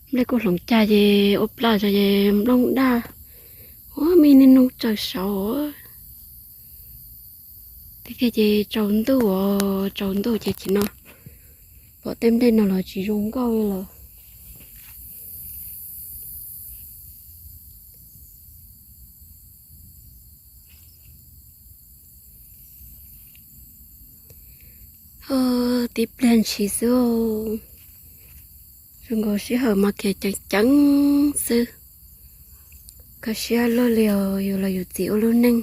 Nplej kuj hloov cag ces ua plas zog ces nplooj daj, ua me niag noog tsaws saud. Tiag tiag ces tsaus ntuj, tsaus ntuj ces tsis no pom tej nplej no los tsis zoo nkauj li lawm. Tib pliag ntshis xwb, zoo nkaus sij hawm mas khiav ceev ceev xwb. Kho siab luaj li os, yus los yus txiv ua lub neej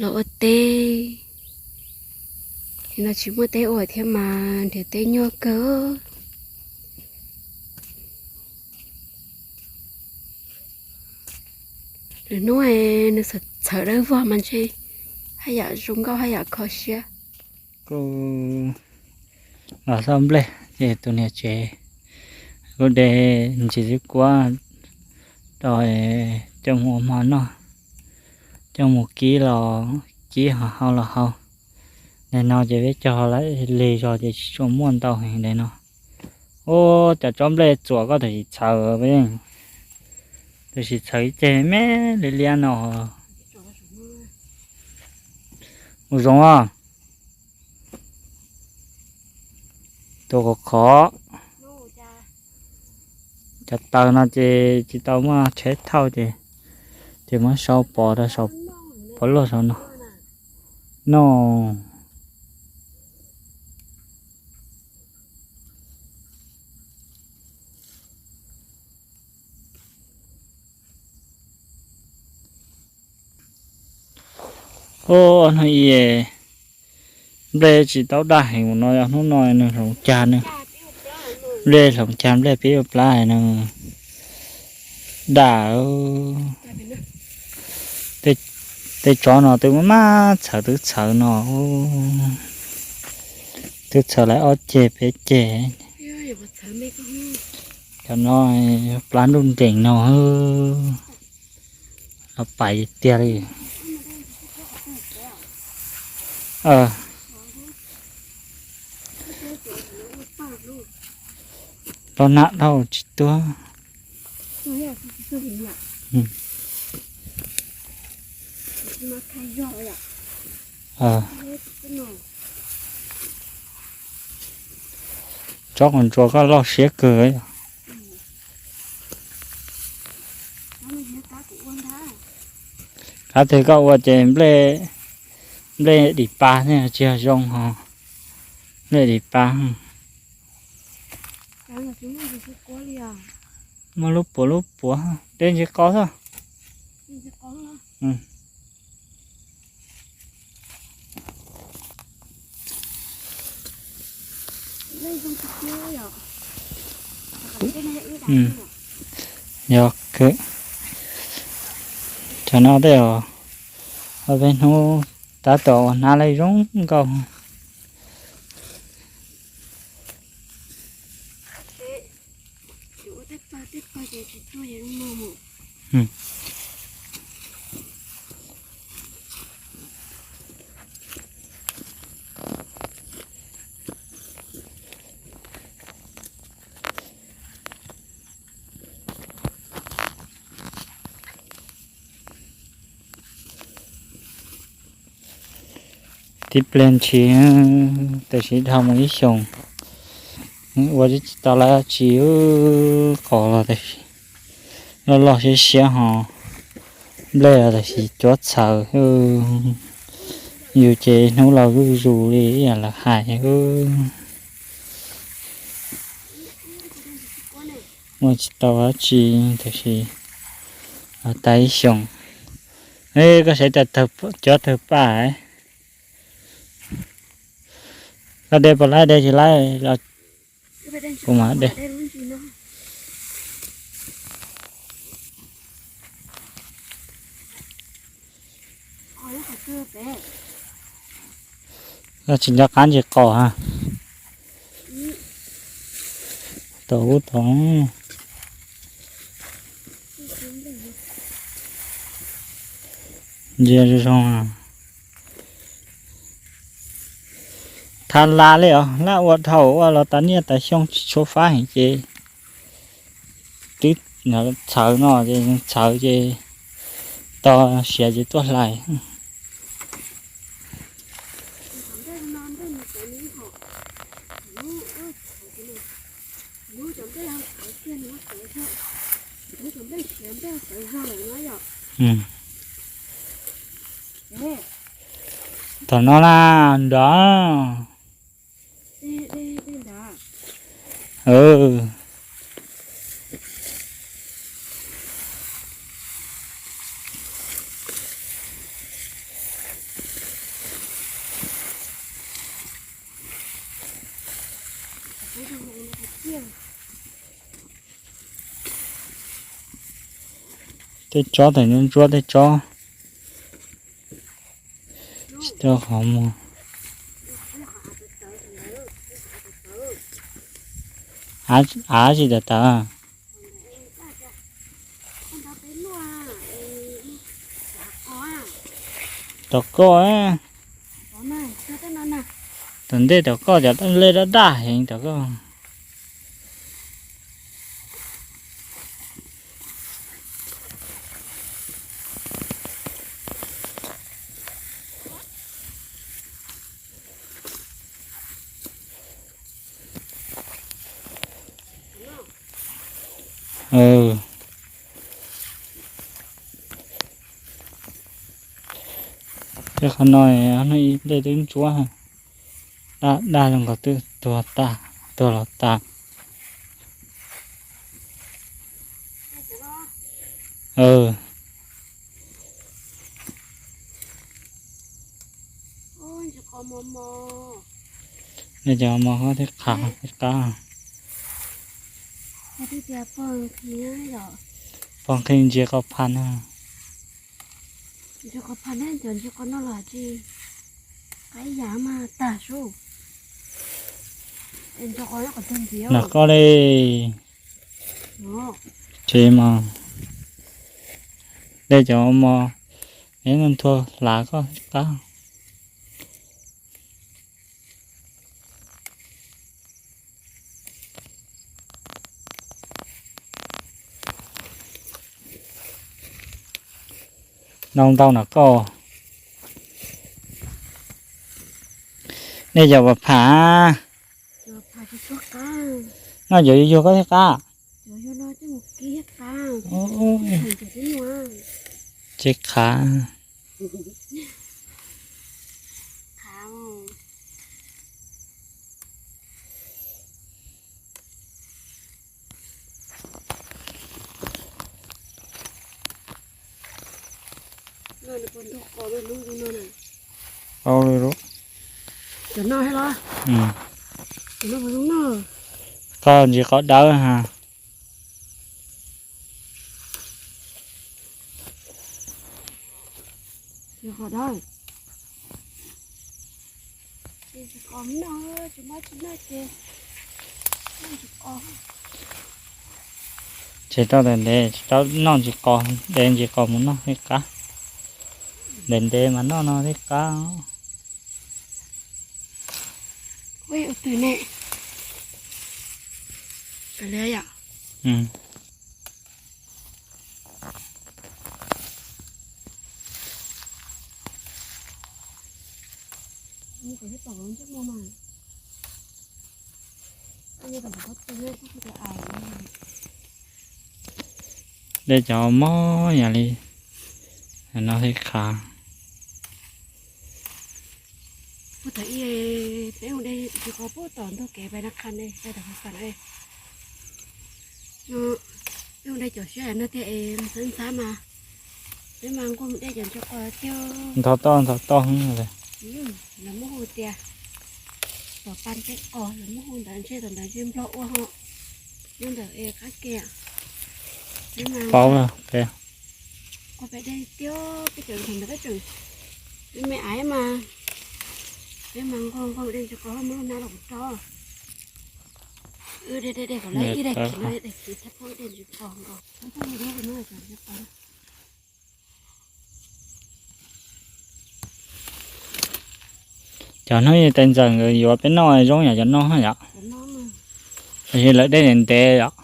los ua teb, nim no tsis muaj teb ua thiab mas nrhiav teb nyuaj kawg. Lwm hnub nws txhawv dawb vog mas ntshe haj yam zoo nkauj haj yam kho siab. Kuj los xauj nplej ces tus niam tsev kuj de ntsis xwb kuab rau coj mus ua hmo noj, coj mus kib los kib, ho hau los hau. Nim no ces peb cog lig zog ces tsis tshua muaj ntau heev li no. Ub, cov tsob nplej txuam koj tam sim txhawv, tam sim txhawv ib ceg me liab liab no. Mus zoo os. Tus qhov qhov, cov taws no ces tsis tau muaj tsheb thauj ces, ces muab sau pov rau saum, pov luaj saum no. No. Ub, hnub i nplej tsis tau daj heev no, yog hnub no nws hloov cag, nws nplej hloov cag nplej pib ua plab nws daj. Tej tsob no twb maj txhawv twb txhawv no, twb txhawv lawm ob ceg peb ceg. Cov no plab nruj nreem no, los pais tiag li. Los nag dhau tsis tuag. Tsob qos ntsuas koj loj siab kawg. Qab twg koj ua ces nplej dim pa thiab tsis yog zoo ho. Nplej dim pa. Muaj lub puav lub puav, dej ntsis qos xwb. Yog, cov no tej zaum peb hnub tab tom ua hnab lej zoo nkauj. Tib pliag ntshis, tam sim dhau mus ib xyoos, ua tsis tau dab tsi, qos los tam sim loj loj siab siab ho, nplej los tam sim cuab txhawv, yus ces hnub los zuj zus li lawv hais. Ua tsis tau dab tsi, tam sim los tau ib xyoos. Koj saib cov tawg paj, koj de puas laib, de tsis laib los kuv mam de. Koj tsis nco qab ntsis qos ha. Tom ub tom, ntsia zoo zoo. Tha la li os, laj ua dhau ua los tas niaj tas xyoo tsis tshua fab heev ces Twb txhawv no ces txhawv ces tos siav ces tuaj hlais. Tom no na, nrov. Tej tsob tawm ntsuab ntsuab tej tsob. Tsis tau qhov muag. Av tsis tawm tawm. Tom koj, tom ntej tom koj cov lej daj daj heev tom koj. Tej qhov no, no ib lej twb ntsuab, daj daj zoo nkaus twb tuag tas, tuag los tas. Nej cov mos qab thiab qhav thiab qab. Pog nqhis ntsia qhov phaj na. Nrog koj li. Tsis mas, dej cov mos, neb nthua hlav koj qab. Ntau ntau no koj. Nej cov pas pham, noj cov yuag yuag koj thiab qab. Ces qhav. Au li lub. Koj ntsis qos dawb ha. Tsis tau ntev ntev, tsis tau noj ntsis qos, de ntsis qos mus noj thiaj qab. Ntev ntev mas noj no thiaj qab. De cov mob yam li no thiaj qab. Puag thaum ub peb mus de ntsis qos puag tom ntug kev pais Nab Qha ne, pais tom Pha Xas ne. Peb mus de cov siab no tiag es mus xab ntxhab mas, peb mas nquag mus de cov ntsis qos tiag. Ntho toj ntho toj. Lawv muab hu tias tom Paj Teb Qos, lawv muab hu ntawd ntshe tom ntawd ntshe Nplog ua ho. Nyob ntawm es qab ke. Paub, quaj peb de tiag, peb tseem thaum ntawd peb tseem me me aiv mas, peb mas nquag nquag de ntsis qos muab nab los rau. Wb de de de kom lawv ib daim khiv no, ib daim khiv thab phob de ntsis qos nkaus. Cov hnub tais ntxawm nkawd yuav peb noj zoo yam cov no yom. Tiam sis lawv dej ntev ntev yom.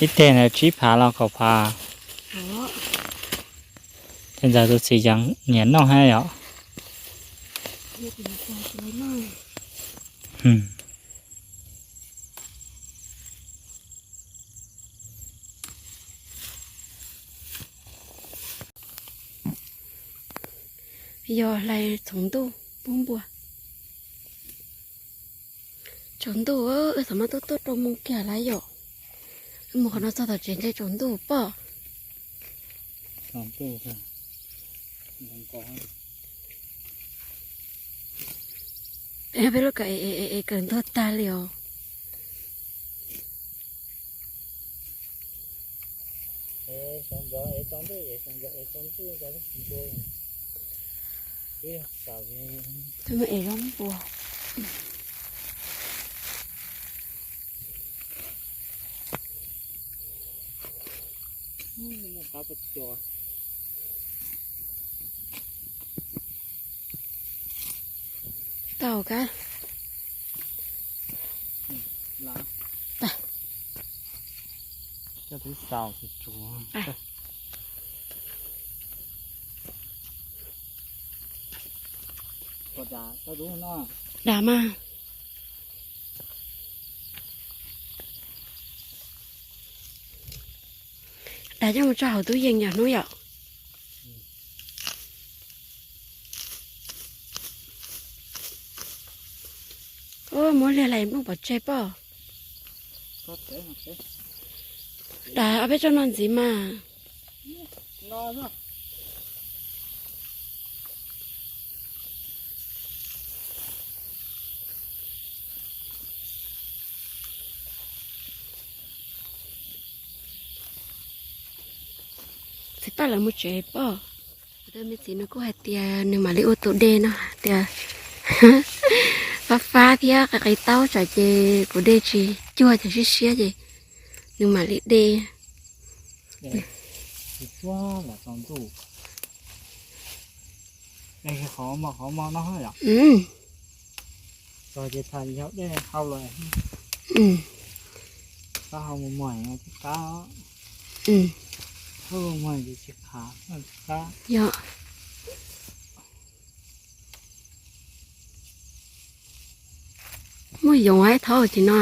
Ib teg ntawd tsib phav los kaum phav. Ces ntxawm tus txiv yeej nyiam noj thiab yom. Yog hlais txhoov ntuj pub npua. Tsaus ntuj, wb txawm muab tub tuaj rau moo kiag lawm yom. Wb mus qhov no txog tom tsev ntshe tsaus ntuj pob. Peb lub kawm es kawm ntuag tag li os. Tus me es zaub npua. Tau kab. Coj twb xaus tsuav. Dam mas. Dam coj mus tso hauv tub yees yom hnub yom. Muab liag hlais nplooj pov tseg pob. Dam, ob peb tsob no ntxiv mas. Txiv Paj lawv mus tsev pob. Kuv tus me txiv nws kuj hais tias nws mam li ua tus dej no tias fab fab thiab qis qis taub tsam ces kuv de tsis cuag ces siab siab ces nws mam li de. Qhov mos qhov mos no yom. Txog ces tham yog dej hau lawm. Qab hau mos mos tsis qab. Qab mos mos ces tsis qab, tsis qab. Yog. Muaj yoov ib thaub tim no.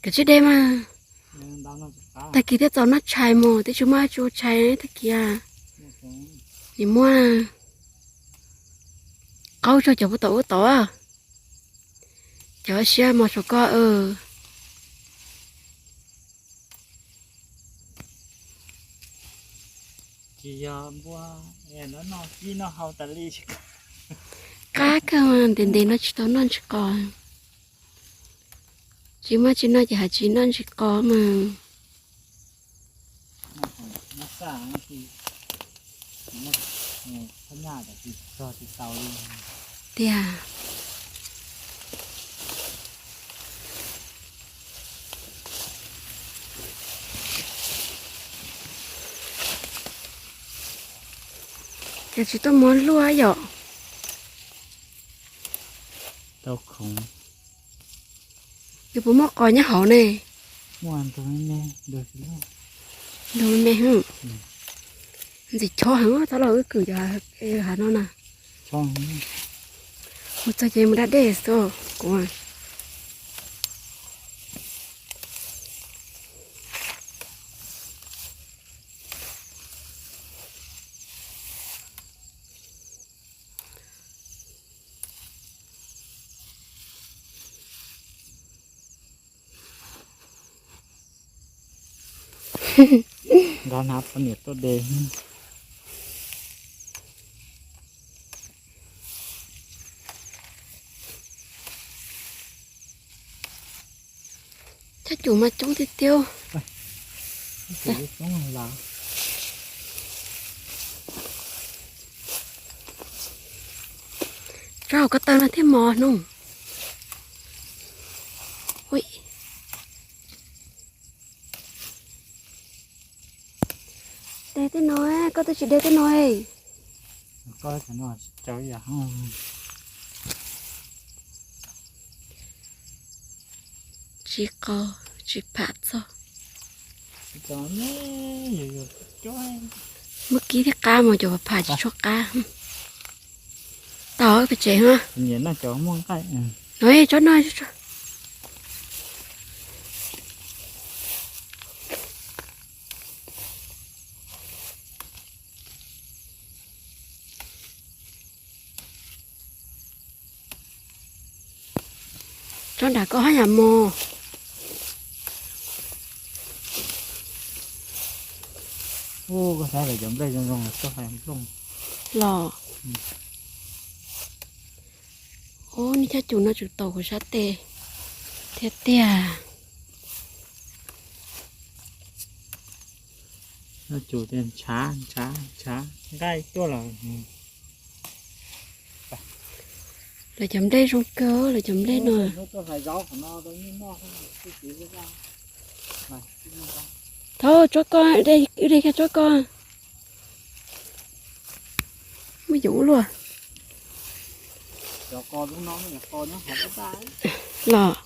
Kav tsij de mas. Tag kis thiaj txaus noj tshais mus, twb tsis muaj tshais tag kis. Nim muab qaub tso cov puag tom ub tod. Cov siab mos saum koj. Tsis yog npua, noj noj hau tas li. Qab kawg, ntev ntev no tsis tau noj ntsis qos. Tsis muaj tsis noj ces hais tsis noj ntsis qos mas. Tiag. Ces tsis tuaj muab luaj yom. Tau khoom. Yus puas muaj qos nyob hauv ne? Ntug me me, ntxim chob heev, txhob los wb kwm cov hav no na. Mus txog ces mus da dej xwb kuv. Nkag hnav poj niam tuaj de. Chob cum mas coob tiag tiag. Tsob hauv ko taw no thiaj mos hnub. Ui. Tej Tej no, koj twb tsis de tej no. Tsis qau, tsis pham txog. Muab kib thiab qab mas cov pham tsis tshua qab. Tau pem tsev no. No tsob no. Tsob nram koj haj yam mos. Koj saib lawv cov nplej zoo zoo toj hais nplooj los. Ub, nej cov cub no tseem tau kuv sab tes thiab tiag. Cov cub tias ntshav ntshav ntshav nqaij tuaj los. Lawv cov nplej zoo kawg, lawv cov nplej no. Thaub, tsob koj, wb de kiag tsob koj. Muaj yoov luaj. Los,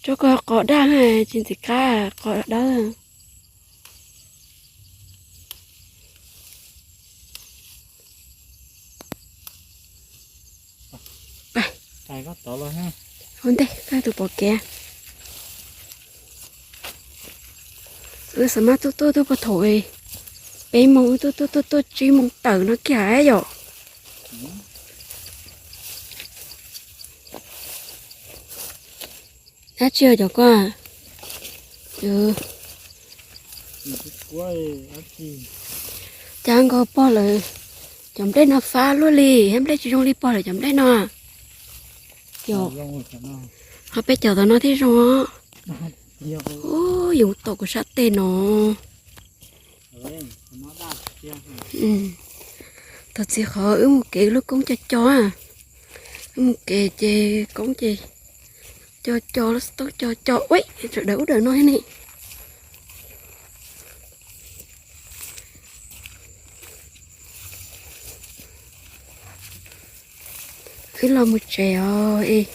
tsob koj qos daj, tsis ntxim qab, qos dawb. Ua ntej koj tus pom kev. Wb xav mas tuaj tuaj tuaj puag thaum peb moos, wb tuaj tuaj tuaj tuaj tsib moos tawm no kiag yom. Dab tsi cov koj? Cas nkaus pog lawv cov nplej no fab luaj li, nplej tsis zoo li pog lawv cov nplej no. Ho peb cov tom no thiaj zoo os. Ub, yoov tom kuv sab tes no. Thov txim qhov wb mus kev lub koob co co, wb mus kev ces koob ces co co lub xov tooj co co, ua, tsam dawm ub dawm no thiab ne. Wb los mus tsev os es,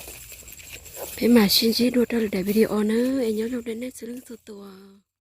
peb mam sib ntsib dua rau lwm daim video na, es nyob zoo rau nej txhua leej txhua tus.